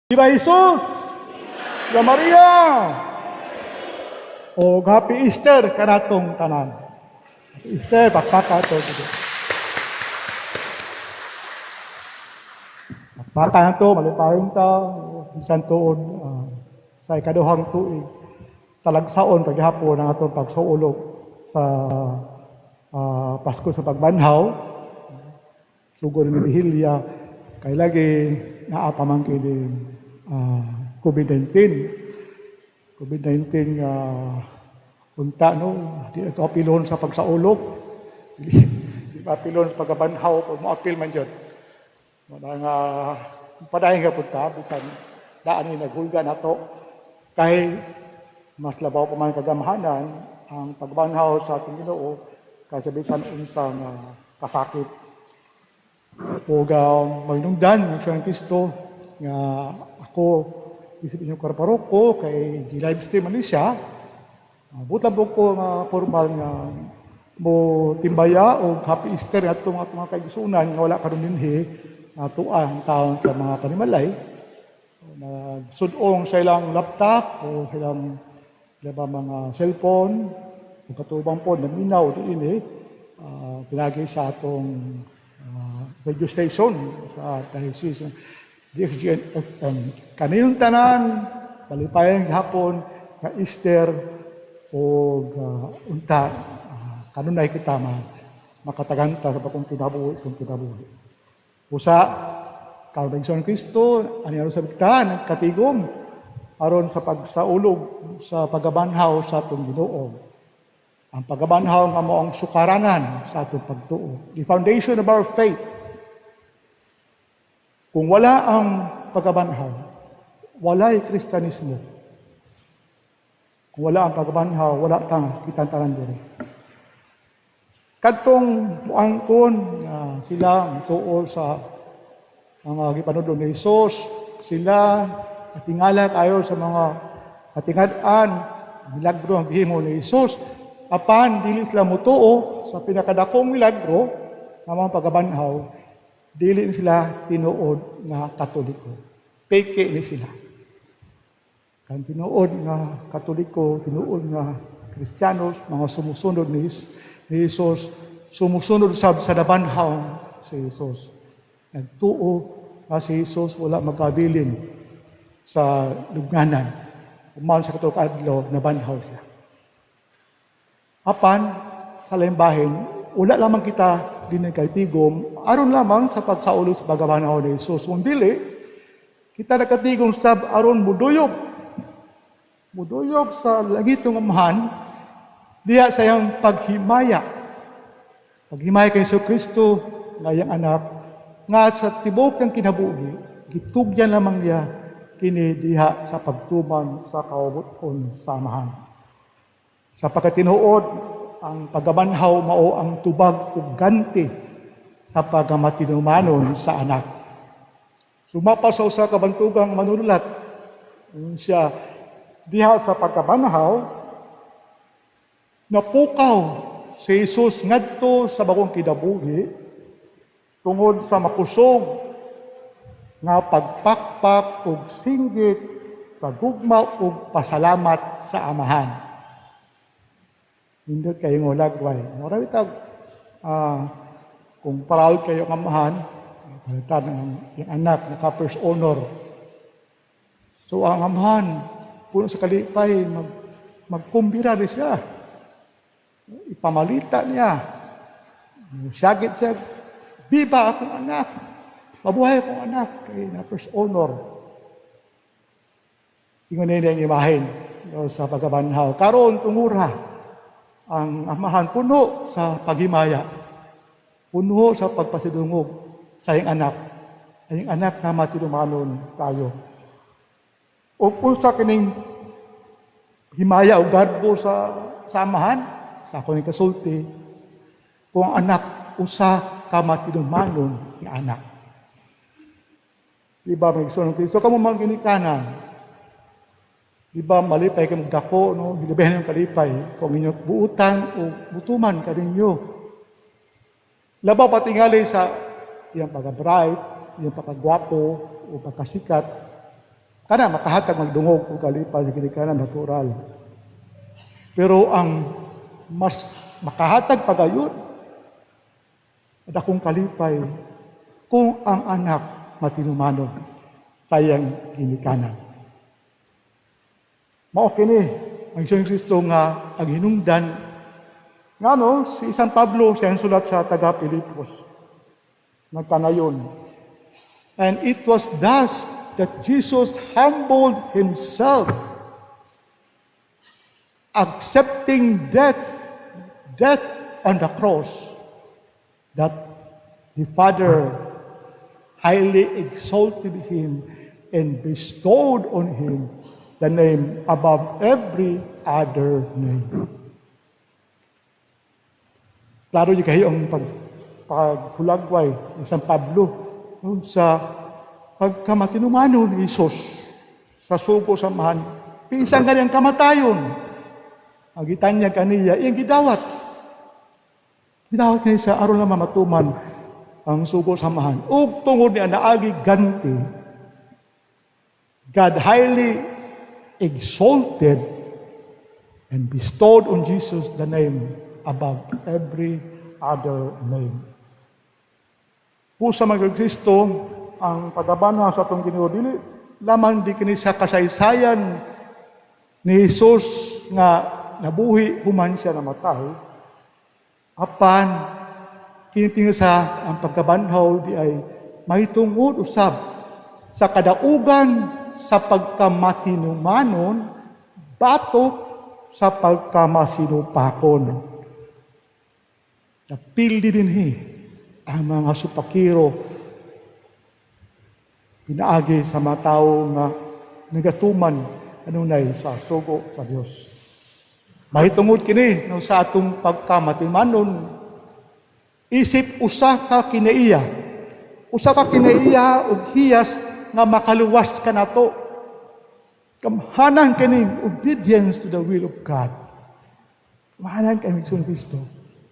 Viva Jesus! Viva Maria! O Happy Easter kanatong tanan. Happy Easter, pakpaka to. Pakpaka na to, malipayon ta, bisan tuod sa ikaduhang tuig. Talagsaon paghapon ang atong pagsuulog sa Pasko sa Pagbanhaw. Sugod ni Bihilya, kay lagi naa pa man kini COVID-19. COVID-19 nga unta no, di na to apilon sa pagsaulog. Di, di pa apilon sa pagabanhaw, pag moapil man jud. Wala nga padayon nga punta bisan daan ni naghulga nato kay mas labaw pa man kagamhanan ang pagbanhaw sa atong Ginoo kaysa bisan unsa nga kasakit. Ug mahinungdan ng Kristo nga ako isip inyong paroko kay gi-live stream man ni siya. Buot lang ko nga formal nga mo timbaya o Happy Easter atong atong mga kaigsuonan nga wala karon dinhi atoa ang taon sa mga panimalay nagsudong sa ilang laptop o sa ilang ba mga cellphone o katubang po naminaw diini pinagi sa atong radio station sa diocese DXGN FM. Kaniyong tanan, malipayon gihapon nga Easter o unta kanunay kita ma makataganta sa bagong kinabuhi sa kinabuhi. Usa karon Kristo ani aron sa kita nagkatigom aron sa pagsaulog sa pagabanhaw sa atong Ginoo. Ang pagabanhaw nga mao ang sukaranan sa atong pagtuo. The foundation of our faith. Kung wala ang pagabanhaw, walay Kristyanismo. Kung wala ang pagabanhaw, wala tang kitang tanan diri. Kadtong muangkon nga sila mituo sa mga gipanudlo ni Jesus, sila atingala kayo sa mga katingad-an, milagro ang gihimo ni Jesus, apan dili sila mutuo sa pinakadakong milagro nga mga pagabanhaw, dili sila tinuod nga Katoliko. Peke ni sila. Kan tinuod nga Katoliko, tinuod nga Kristiyanos, mga sumusunod ni Jesus, sumusunod sa nabanhaw si Jesus. Nagtuo nga si Jesus wala magkabilin sa lubnganan. Human sa katulong adlaw, nabanhaw siya. Apan, sa laing bahin, wala lamang kita din kay tigom, aron lamang sa pagsaulog sa pagabanhaw ni Jesus. Kung dili, kita nakatigom sab aron muduyog. Muduyog sa langitong Amahan, diha sa iyang paghimaya. Paghimaya kay Hesus Kristo, nga iyang anak, nga sa tibuok ng kinabuhi, gitugyan lamang niya kini diha sa pagtuman sa kaubuton sa Amahan. Sa pagkatinuod, ang pagabanhaw mao ang tubag ug ganti sa pagamatinumanon sa anak. Sumapa sa usa ka bantugang manunulat, siya diha sa pagkabanhaw, napukaw si Jesus ngadto sa bagong kinabuhi tungod sa makusog nga pagpakpak ug singgit sa gugma ug pasalamat sa Amahan. Nindot kayo ng lagway. Mura bitag kung proud kayo ng amahan, palitan ang yung anak naka first honor. So ang amahan, puno sa kalipay, magkumbira rin siya. Ipamalita niya. Syagit siya, "Biba akong anak. Mabuhay akong anak." Kay na first honor. Ingon nila ang imahen, no, sa pagkabanhaw. Karon tungura, ang amahan puno sa paghimaya. Puno sa pagpasidungog sa iyang anak. Ang iyang anak na matinumanon tayo. O kung sa kining himaya o garbo sa amahan, sa ako ni kasulti, kung ang anak usa ka matinumanon nga anak. Di ba, mga ng Kristo, kamo mga ginikanan, di ba, malipay kayo magdako, no? Hilabihan yung kalipay kung inyong buutan o butuman kaninyo. Labaw patingali sa iyang pagka-bright, iyang pagkagwapo o pagkasikat. Kana makahatag magdungog og kalipay sa ginikanan, natural. Pero ang mas makahatag pagayon dakong kalipay kung ang anak matinumanon sa iyang ginikanan. Mao kini ang Hesus Kristo nga ang hinungdan ngano si San Pablo sa iyang sulat sa taga Pilipos nagkanayon. "And it was thus that Jesus humbled himself, accepting death, death on the cross, that the Father highly exalted him and bestowed on him the name above every other name." Klaro gyud kayo ang paghulagway ni San Pablo, no, sa pagkamatinumano ni Jesus sa sugo sa Amahan. Bisan kaniyang kamatayon. Ang gitanyag kaniya, iyang gidawat. Gidawat niya sa aron lamang matuman ang sugo sa Amahan. Ug tungod niya naagi ganti, God highly exalted and bestowed on Jesus the name above every other name. Po sa mga Kristo, ang pagkabanhaw sa atong Ginoo dili lamang di kini sa kasaysayan ni Jesus nga nabuhi human siya namatay, apan kini sa ang pagkabanhaw di ay mahitungod usab sa kadaugan sa pagkamatinumanon batok sa pagkamasinupakon. Napildi dinhi ang mga supakiro pinaagi sa mga tao nga nagatuman kanunay sa sugo sa Dios. Mahitungod kini, no, sa atong pagkamatinumanon isip usa ka kinaiya. Usa ka kinaiya ug hiyas nga makaluwas kanato. Gamhanan kining obedience to the will of God. Gamhanan kay Hesus Kristo.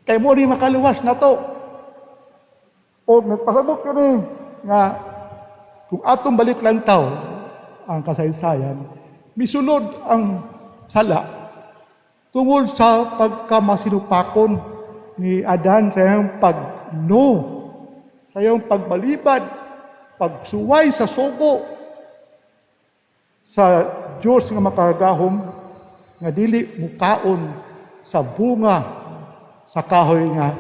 Kay mao ni makaluwas nato. O nagpasabot kini nga kung atong balik lantaw ang kasaysayan, misulod ang sala tungod sa pagkamasinupakon ni Adan sa iyang pag-no, sa iyang pagbalibad, pagsuway sa sugo sa Diyos nga makagagahom nga dili mukaon sa bunga sa kahoy nga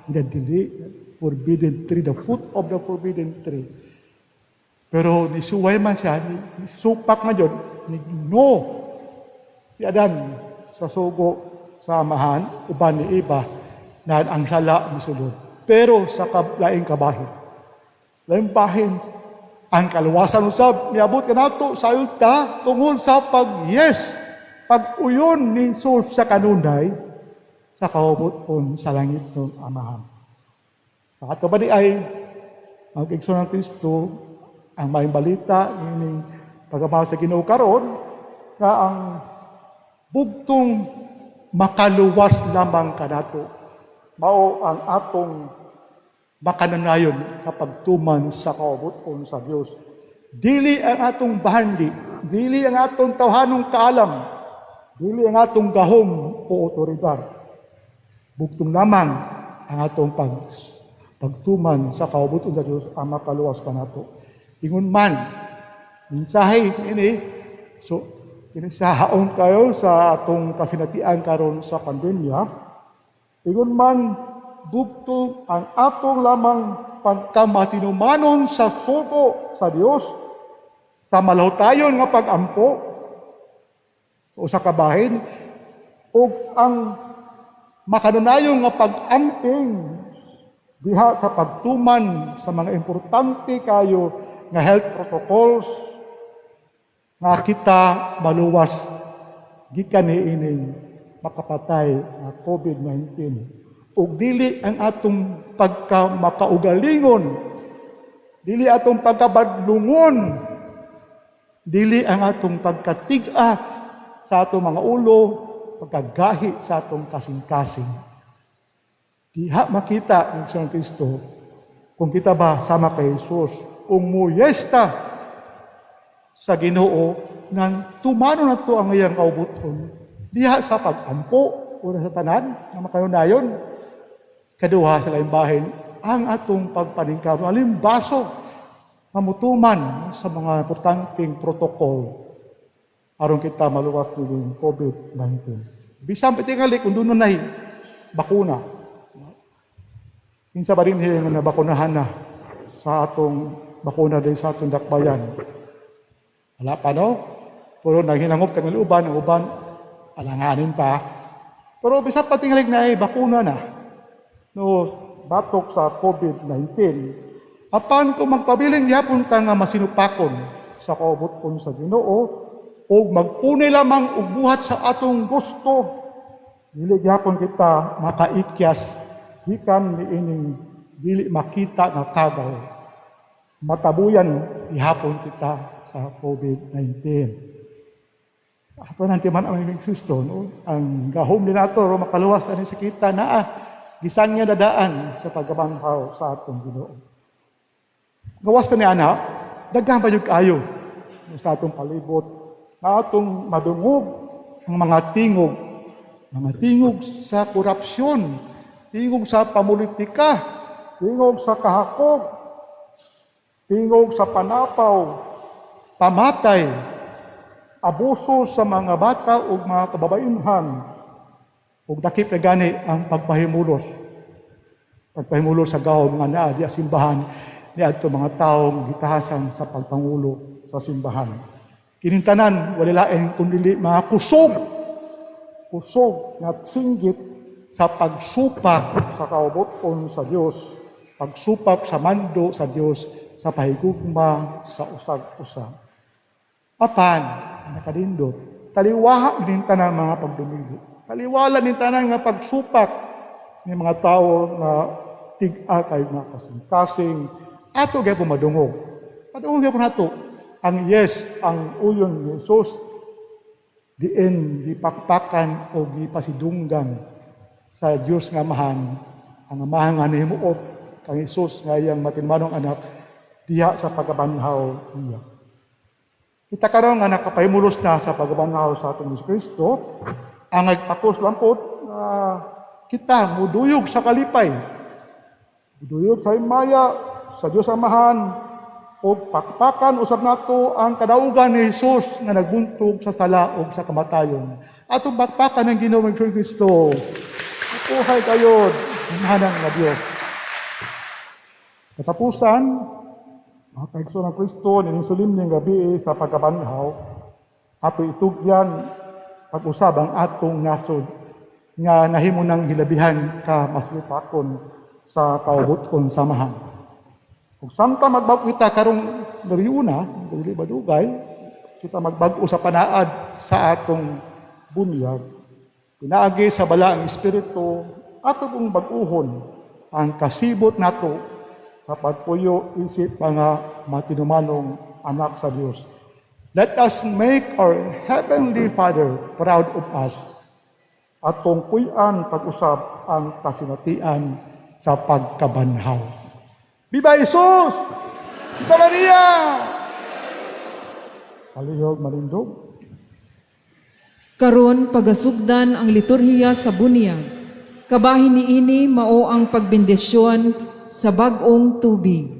ginadili, forbidden tree, the fruit of the forbidden tree. Pero nisuway man siya, nisupak man yun, no si Adan sa sugo sa Amahan, uban ni Eva, na ang sala misulod. Pero sa laing kabahin, laing bahin, ang kaluwasan usab miabot kanato sa ta tungod sa pag-yes, pag-uyon ni Jesus sa kanunay sa kaubuton sa langit ng Amahan. Sa ato ba di ay ang igsoon ng Kristo, ang maayong balita ining pagkabanhaw sa Ginoo karon nga ang bugtong makaluwas lamang kanato mao ang atong makanunayon kapag tuman sa kaubuton sa Dios. Dili ang atong bahandi, dili ang atong tawhanong kaalam, dili ang atong gahom o otoridad. Bugtong lamang ang atong pagtuman sa kaubuton sa Dios ang makaluwas kanato. Ingon man, mensahe ini, so kini sa haong kayo sa atong kasinatian karon sa pandemya, ingon man bugtong ang atong lamang pagkamatinumanon sa sugo sa Dios sa malahutayon nga pag-ampo o sa kabahin ug ang makanunayon nga pag-amping diha sa pagtuman sa mga importante kayo nga health protocols nga kita maluwas gikan niining makapatay nga COVID-19, ug dili ang atong pagka makaugalingon, dili atong pagkabadlungon, dili ang atong pagkatig-a sa atong mga ulo, pagkagahi sa atong kasing-kasing. Diha makita ng Hesus Kristo kung kita ba sama kay Jesus, kung muyesta sa sa Ginoo nang tumano nato ang iyang kaubuton diha sa pag-ampo una sa tanan nga makanunayon. Kaduha, sa laing bahin, ang atong pagpaningkamot alimbaso nga mutuman sa mga importanteng protocol aron kita maluwas nining COVID-19. Bisan pa tingali kung duna nay bakuna. Kinsa ba rin nga nabakunahan na sa atong bakuna din sa atong dakbayan? Wala pa, no? Pero naghinangop kang uban, ang uban alanganin pa. Pero bisan pa tingali na ay bakuna na, no, batok sa COVID-19. Apan kung magpabilin gyapon ta nga masinupakon sa kaubuton sa Ginoo o magpuni lamang og buhat sa atong gusto, dili gyapon kita makaikyas gikan niining dili makita nga kagaw. Matabuyan gihapon kita sa COVID-19. Sa ato nang timan ang Kristo, no? Ang gahom ni nato ro makaluwas tani sa kita naa gisan nga dadaan sa pagkabanhaw sa atong Ginoo. Gawas pa ni ana, daghan pa jud kaayo sa atong palibot na atong madungog ang mga tingog sa korupsyon, tingog sa pamulitika, tingog sa kahakog, tingog sa panapaw, pamatay, abuso sa mga bata ug mga kababayenhan, ug dakip na gani ang pagpahimulos. Pagpahimulos sa gahom nga naa diha simbahan niadto mga taong gitahasan sa pagpangulo sa simbahan. Kining tanan wala lain kun dili mga kusog, kusog nga singgit sa pagsupak sa kaubuton sa Dios, pagsupak sa mando sa Dios sa pahigugma sa usag-usa. Apan, ang nakanindot, taliwaha din tanan mga pagdumili. Taliwala din tanan nga pagsupak ni mga tao nga tig-a kay mga kasing-kasing ato gyapon madungog. Padungog gyapon nato ang yes, ang uyon ni Jesus diin gipakpakan o gipasidunggan sa Dios nga Amahan, ang Amahan nga nahimuot kang Hesus nga iyang matinumanong anak diha sa pagkabanhaw niya. Kita karon nga nakapahimulos na sa pagkabanhaw sa atong Hesus Kristo, ang nagtakos lang po kita muduyog sa kalipay, muduyog sa himaya sa Dios Amahan, o pakpakan usab nato ang kadaugan ni Hesus nga nagbuntog sa sala ug sa kamatayon. Atong pakpakan ang Ginoong Kristo. Mabuhay kayo, Manang nga Dios. Katapusan, mga kaigsoon ng Kristo, nining solemneng gabi sa pagkabanhaw, ato itugyan pag-usab ang atong nasod nga nahimo ng hilabihan ka masulupakon sa kaubuton samahan. Ug samtang magbag-o kita karong gabiuna, dili ba dugay, kita magbag-o sa panaad sa atong bunyag. Pinaagi sa Balaang Espiritu, ato pong bag-uhon ang kasibot nato sa pagpuyo isip mga matinumanong anak sa Dios. Let us make our Heavenly Father proud of us. Atong puy-an pag-usab ang kasinatian sa pagkabanhaw. Viva Jesus! Viva Maria! Palihog malindog. Karon pagasugdan ang liturhiya sa bunyag. Kabahin niini mao ang pagbendisyon sa bag-ong tubig.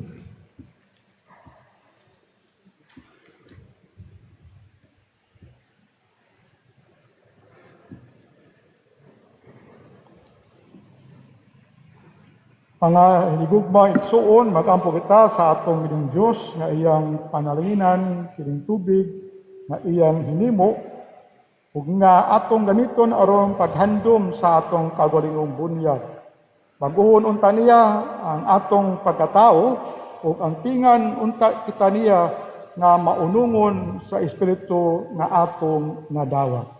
Mga hinigugma igsuon, magampo kita sa atong Ginoong Dios nga iyang panalanginan kining tubig nga iyang hinimo ug nga atong gamiton aron paghandom sa atong kaugalingong bunyag. Bag-uhon unta niya ang atong pagkatao ug ang tingan unta kita niya nga maunungon sa espiritu nga atong nadawat.